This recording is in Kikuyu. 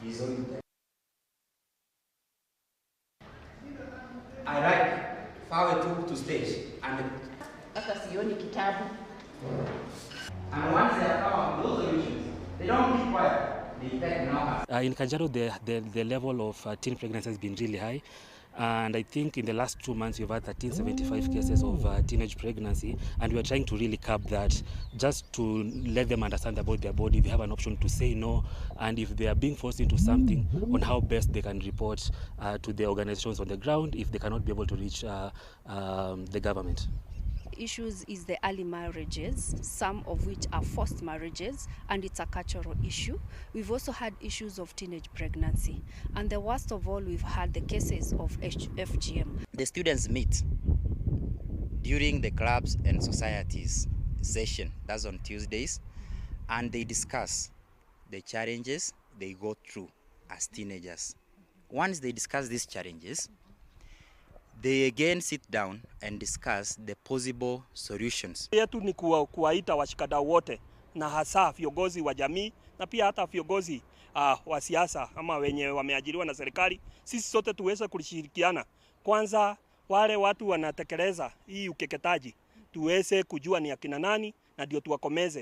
He's only 10. I like Fawe took to stage and Hata sioni kitabu. And once they have come up with those solutions, they don't keep quiet. They take now. In Kajiado, the level of teen pregnancy has been really high. And I think in the last 2 months, we've had 1375 cases of teenage pregnancy. And we are trying to really curb that, just to let them understand about their body. They have an option to say no. And if they are being forced into something, on how best they can report to the organizations on the ground if they cannot be able to reach the government. Issues is the early marriages, some of which are forced marriages, and it's a cultural issue. We've also had issues of teenage pregnancy, and the worst of all, we've had the cases of FGM. The students meet during the clubs and societies session, that's on Tuesdays, and they discuss the challenges they go through as teenagers. Once they discuss these challenges, they again sit down and discuss the possible solutions. Yetu ni kuwaita washikadau wote na hasa viongozi wa jamii na pia hata viongozi wa siasa ama wenye wameajiriwa na serikali, sisi sote tuweze kushirikiana. Kwanza wale watu wanatekeleza hii ukeketaji tuweze kujua ni akina nani na ndio tuwakomeze.